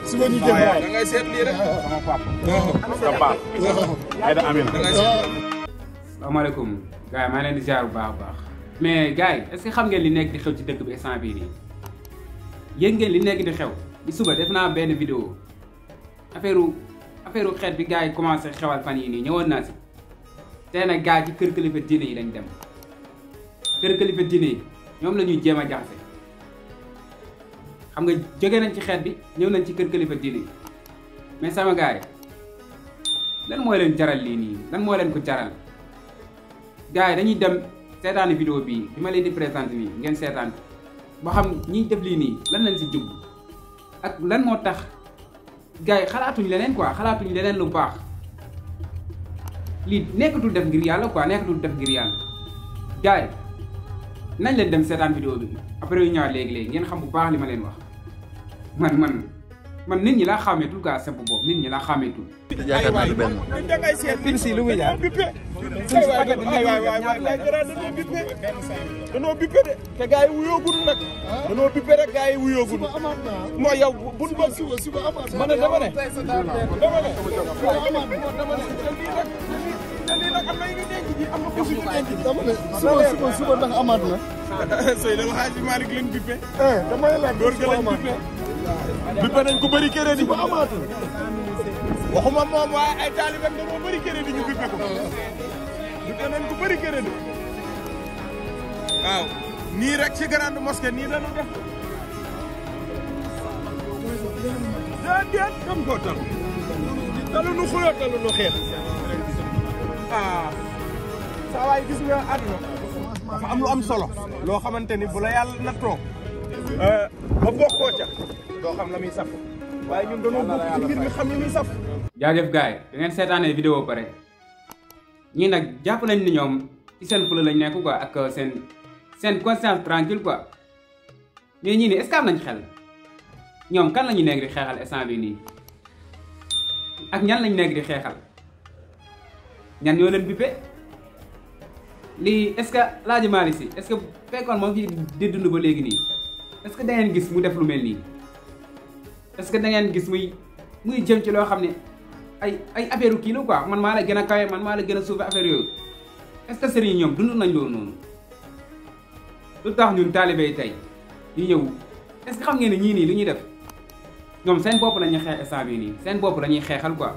suba ñu jëm da ngay seet lii rek sama papa sa papa ay da amina da ngay seet. Asalaamaaleykum gars yi maa leen di ziar bu baax a baax mais gars yi est-ce que xam ngeen li nekk di xew ci dëkk bi instant bii nii yéen ngeen li nekk di xew di suba def naa benn vidéo affaire xeet bi gars yi commencé xewal fan yii nii ñëwoon naa si tey nag gars yi ci kër kilifa diine yi lañ dem kër kilifa diine yi ñoom la ñuy jéem a jaxase xam nga jóge nañ ci xeet bi ñëw nañ ci kër kilifa diine yi mais sama gars yi lan mooy leen jaral lii nii lan moo leen ko jaral gars yi dañuy dem seetaani vidéo bii bi ma leen di présenté nii ngeen seetaan ba xam ñiy def lii nii lan lañ si jub ak lan moo tax gars yi xalaatuñ leneen quoi xalaatuñ leneen lu baax lii nekkatul def ngir yàlla quoi nekkatul def ngir yàlla gars yi nañ leen dem seetaan vidéo bi après yu ñëwaat léegi-léegi ngeen xam bu baax li ma leen wax man nit ñi laa xàmmeetul quoi simple boobu nit ñi laa xàmmeetul. yaakaar naa du benn. pin si lu muy jaar. danoo bippe de te gars yi wuyoogul nag. danoo bippe rek gars yi wuyoogul. mooy yow buñ ba suba amaat. ma ne dama ne. lii nag am na yu denc ji am na ko suñu denc. dama ne suba ndax amaat na. sëy dama xaaj si Malick leen bippe. damay laaj góor gi lañ bippe. bippe nañ ko bëri kéré di. suba amaatul. waxuma moom waaye ay taalibeem dañoo bëri kéré di ñu bippe ko. bippe nañ ko bëri kéré di. waaw nii rek ci grande mosquée nii dañu def. déedéet kam koo tal. talu nu xuloo talu nu xeex. saa waay gis nga àdduna dafa am lu am solo loo xamante ni bu la yàlla nattoo ba bokkoo ca doo xam la muy saf waaye ñun dañoo bokk ci mbir mi xam li muy saf. jaajëf gars yi da ngeen seetaanee vidéo pare ñii nag jàpp nañ ni ñoom ci seen fula lañ nekk quoi ak seen conscience tranquille quoi mais ñii nii est-ce que am nañ xel ñoom kan la ñu nekk di xeexal instant bi nii ak ñan lañ nekk di xeexal ñan ñoo leen bippe lii est-ce que Laaji Malick Sy est-ce que fekkoon moom fi di dund ba léegi nii est-ce que da ngeen gis mu def lu mel nii est-ce que da ngeen gis muy jëm ci loo xam ne ay affaire kii la quoi man maa la gën a kawe man maa la gën a suufe affaire yooyu est-ce que sëriñ ñoom dund nañ loolu noonu lu tax ñun taalibe yi tey ñu ñëw est-ce que xam ngeen ne ñii nii li ñuy def ñoom seen bopp la ñuy xeex instant bii nii seen bopp la ñuy xeexal quoi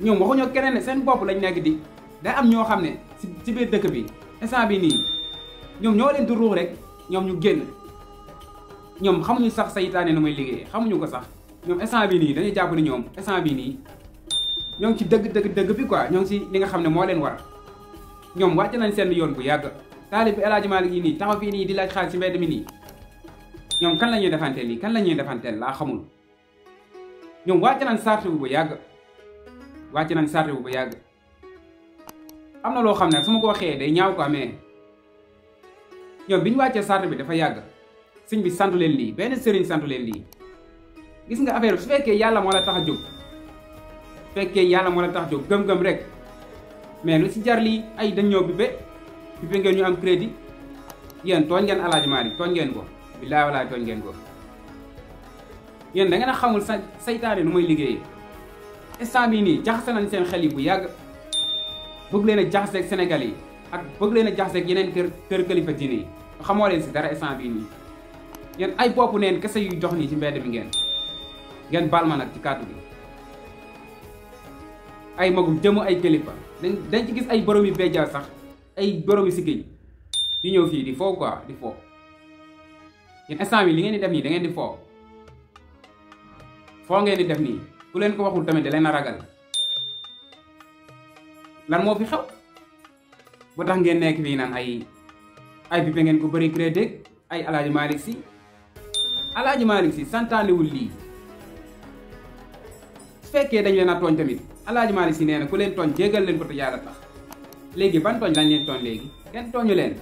ñoom waxuñoo keneen ne seen bopp lañ nekk di day am ñoo xam ne ci biir dëkk bi instant bi nii ñoom ñoo leen di ruux rek ñoom ñu génn ñoom xamuñu sax saytaane nu muy liggéey xamuñu ko sax ñoom instant bi nii dañuy jàpp ni ñoom instant bi nii ñoo ngi ci dëgg bi quoi ñoo ngi ci li nga xam ne moo leen war ñoom wàcc nañ seen yoon bu yàgg taalib El Hadji Malick yi nii taxaw fii nii di laaj xaalis ci mbedd mi nii ñoom kan la ñuy defanteel nii kan la ñuy defanteel laa xamul ñoom wàcc nañ sart bu yàgg wàcc nañ sart bu yàgg am na loo xam ne su ma ko waxee day ñaaw quoi mais ñoom bi ñu wàccee sart bi dafa yàgg sëñ bi santu leen lii benn sëriñ santu leen lii gis nga affaire bi su fekkee yàlla moo la tax a jóg gëm-gëm rek mais lu si jar lii ay dañ ñëw bippe ngeen ñu am crédit yéen tooñ ngeen El Hadji Malick tooñ ngeen ko billaahi wallaahi tooñ ngeen ko yéen da ngeen a xamul saytaane nu muy liggéeyee instant bii nii jaxase nañ seen xel yi bu yàgg bëgg leen a jaxaseeg Sénégal yi ak bëgg leen a jaxaseeg yeneen kër kilifa diine yi xamoo leen si dara instant bii nii yéen ay bopp neen kese yu jox nii ci mbedd bi ngeen baal ma nag ci kàddu gi ay magum jëmu ay kilifa dañ ci gis ay borom yu béjjaa sax ay borom yu siggéey yu ñëw fii di foo quoi di foo yéen instant bi li ngeen di def nii da ngeen di foo ngeen di def nii ku leen ko waxul tamit da leen a ragal lan moo fi xew ba tax ngeen nekk fii naan ay bippe ngeen ko bëri crédit ay El Hadji Malick Sy El Hadji Malick Sy santaanewul lii su fekkee dañ leen a tooñ tamit El Hadji Malick Sy nee na ku leen tooñ jéggal leen ko te yàlla tax léegi ban tooñ lañ leen tooñ léegi kenn tooñu leen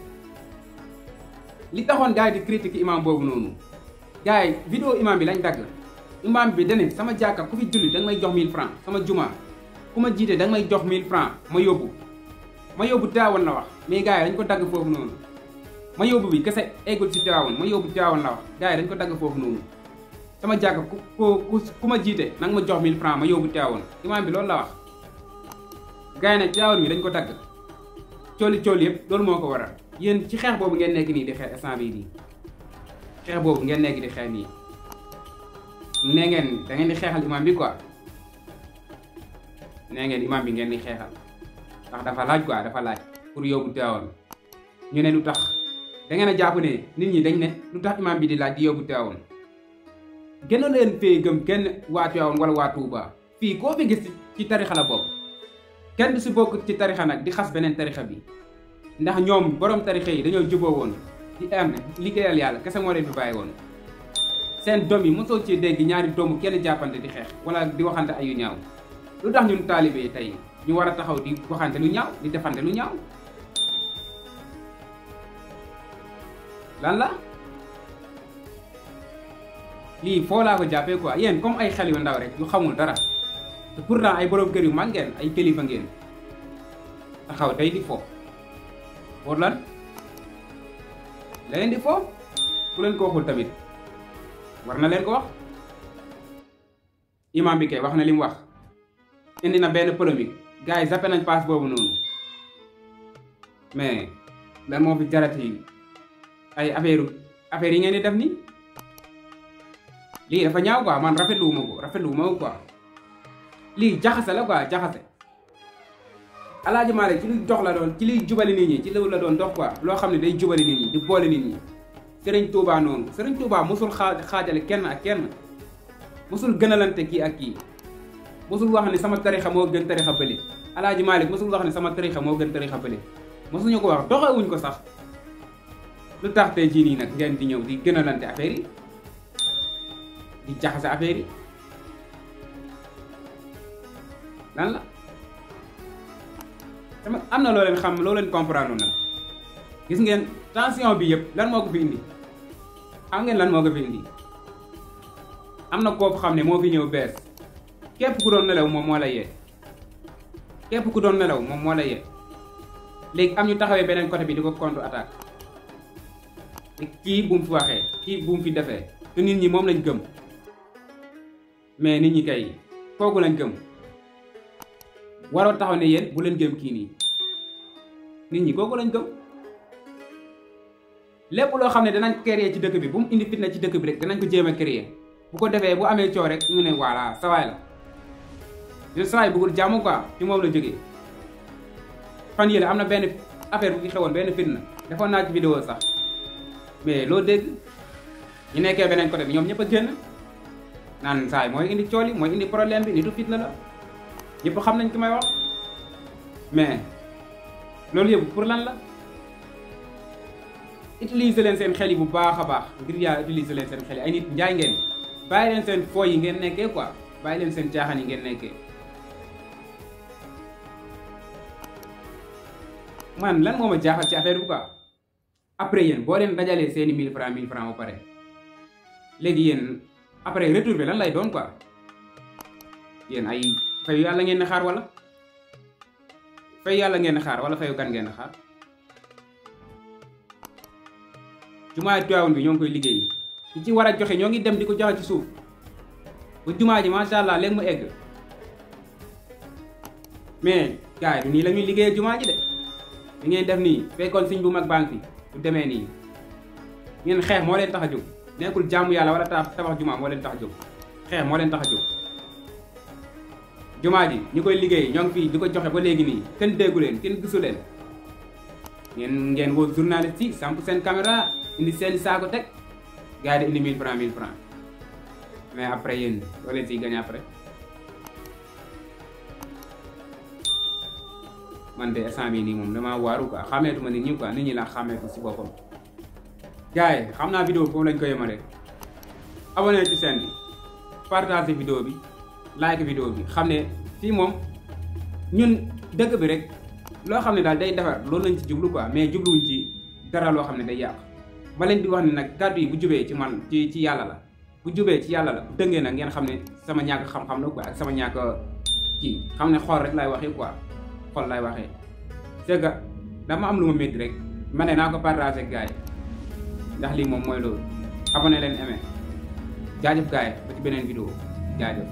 li taxoon gars yi di critique imam boobu noonu gars yi vidéo imam bi lañ dagg imam bi dane sama jàkka ku fi julli danga may jox 1000 francs sama juma ku ma jiite danga may jox 1000 francs ma yóbbu Tiwaawan la wax mais gars yi dañ ko dagg foofu noonu ma yóbbu bi kese eggul ci Tiwaawan ma yóbbu Tiwaawan la wax gars yi dañ ko dagg foofu noonu sama jàkka ku ma jiite nanga ma jox 1000 francs ma yóbbu Tivaouane imaam bi loolu la wax. gars yi nag Tivaouane bi dañ ko tagg cooli yëpp loolu moo ko waral yéen ci xeex boobu ngeen nekk nii di xeex instant bii nii xeex boobu ngeen nekk di xeex nii nee ngeen da ngeen di xeexal imaam bi quoi nee ngeen imaam bi ngeen di xeexal ndax dafa laaj quoi dafa laaj pour yóbbu Tivaouane ñu ne lu tax da ngeen a jàpp ne nit ñi dañ ne lu tax imaam bi di laaj di yóbbu Tivaouane gënoon leen fee gëm kenn waa Tivaouane wala waa Touba fii koo fi gis ci tarixa la bokk kenn du si bokk ci tarixa nag di xas beneen tarixa bi ndax ñoom borom tarixa yi dañoo juboo woon di am liggéeyal yàlla kese moo leen fi bàyyi woon seen doom yi mosoo ci dégg ñaari doomu kenn jàppante di xeex wala di waxante ay yu ñaaw lu tax ñun taalibe yi tey ñu war a taxaw di waxante lu ñaaw di defante lu ñaaw lan la lii foo laa ko jàppee quoi yéen comme ay xel yu ndaw rek yu xamul dara te pourtant ay borom kër yu mag ngeen ay kilifa ngeen taxaw tey di fo pour lan la leen di fo ku leen ko waxul tamit war na leen ko wax imam bi kay wax na li mu wax indi na benn polémique gars yi zappé nañ passe boobu noonu mais lan moo fi jarati ay affaire yi ngeen di def nii lii dafa ñaaw quoi man rafetlu wu ma ko quoi lii jaxase la quoi jaxase Alaaji Maalik ci luy dox la doon ci liy jubali nit ñi ci loolu la doon dox quoi loo xam ne day jubali nit ñi di boole nit ñi Serigne Touba noonu Serigne Touba mosul xaajale kenn ak kenn mosul gënalante kii ak kii mosul wax ne sama tarixa moo gën tarixa bële Alaaji Maalik mosul wax ne sama tarixa moo gën tarixa bële mosuñu ko wax doxewuñ ko sax lu tax tey jii nii nag ngeen di ñëw di gënalante affaire yi di jaxase affaire yi lan la sama am na loo leen xam loo leen comprendre nag gis ngeen tension bi yëpp lan moo ko fi indi xam ngeen lan moo ko fi indi am na koo xam ne moo fi ñëw bees képp ku doon nelaw moom moo la yee képp ku doon nelaw moom moo la yee léegi am ñu taxawee beneen côté bi di ko contre attaque kii bu mu fi waxee kii bu mu fi defee te nit ñi moom lañ gëm mais nit ñi kay kooku lañ gëm waroo taxaw ne yéen bu leen gëm kii nii nit ñi kooku lañ gëm lépp loo xam ne danañ créer ci dëkk bi bu mu indi fitna ci dëkk bi rek danañ ko jéem a créer bu ko defee bu amee coow rek ñu ne voilà sawaay la ñun sawaay bëggul jàmm quoi ci moom la jógee fan yële am na benn affaire bu fi xewoon benn fitna defoon naa ci vidéo sax mais loo dégg ñu nekkee beneen côté bi ñoom ñëpp a génn naan saay mooy indi cooli mooy indi problème bi nitu fitna la ñëpp xam nañ ki may wax mais loolu yëpp pour lan la utiliser leen seen xel yi bu baax a baax ngir yaa utiliser leen seen xel yi ay nit njaay ngeen bàyyi leen seen foo yi ngeen nekkee quoi bàyyi leen seen caaxaan yi ngeen nekkee man lan moo ma jaaxal ci affaire bi quoi après yéen boo leen dajalee seeni 1000 francs ba pare léegi yéen après retour bi lan lay doon quoi yéen ay fayu yàlla ngeen di xaar wala fayu yàlla ngeen di xaar wala fayu kan ngeen di xaar jumaa Tivaouane bi ñoo ngi koy liggéey ñi ci war a joxe ñoo ngi dem di ko joxe ci suuf ba jumaa ji macha allah léegi mu egg mais gars yi du nii la ñuy liggéeyee jumaa ji de li ngeen def nii fekkoon siñ bu mag baa ngi fi du demee nii ngeen xeex moo leen tax a jóg nekkul jaamu yàlla wala tabax jumaa moo leen tax a jóg xeex moo leen tax a jóg jumaa ji ñi koy liggéey ñoo ngi fii di ko joxe ba léegi nii kenn déggu leen kenn gisu leen ngeen woo journaliste yi samp seen caméra indi seen saako teg gars yi di indi 1000 francs mais après yéen loo leen siy gagné après man de instant bii nii moom damaa waaru quoi xàmmeetuma nit ñi quoi nit ñi laa xàmmeetu si boppam gars yi xam naa vidéo foofu lañ ko yemale abonné ci chaîne bi partagé vidéo bi like vidéo bi xam ne fii moom ñun dëkk bi rek loo xam ne daal day defar loolu lañ ci jublu quoi mais jubluwuñ ci dara loo xam ne day yàq ma leen di wax ne nag kàddu yi bu jubee ci man ci yàlla la bu jubee ci yàlla la bu dëngee nag ngeen xam ne sama ñàkk xam-xam la quoi ak sama ñàkk kii xam ne xool rek laay waxee quoi xool laay waxee c'est que dama am lu ma métti rek ma ne naa ko partagé ak gars yi ndax lii moom mooy loolu abonné leen aimé jaajëf gaay ba ci beneen vidéo jaajëf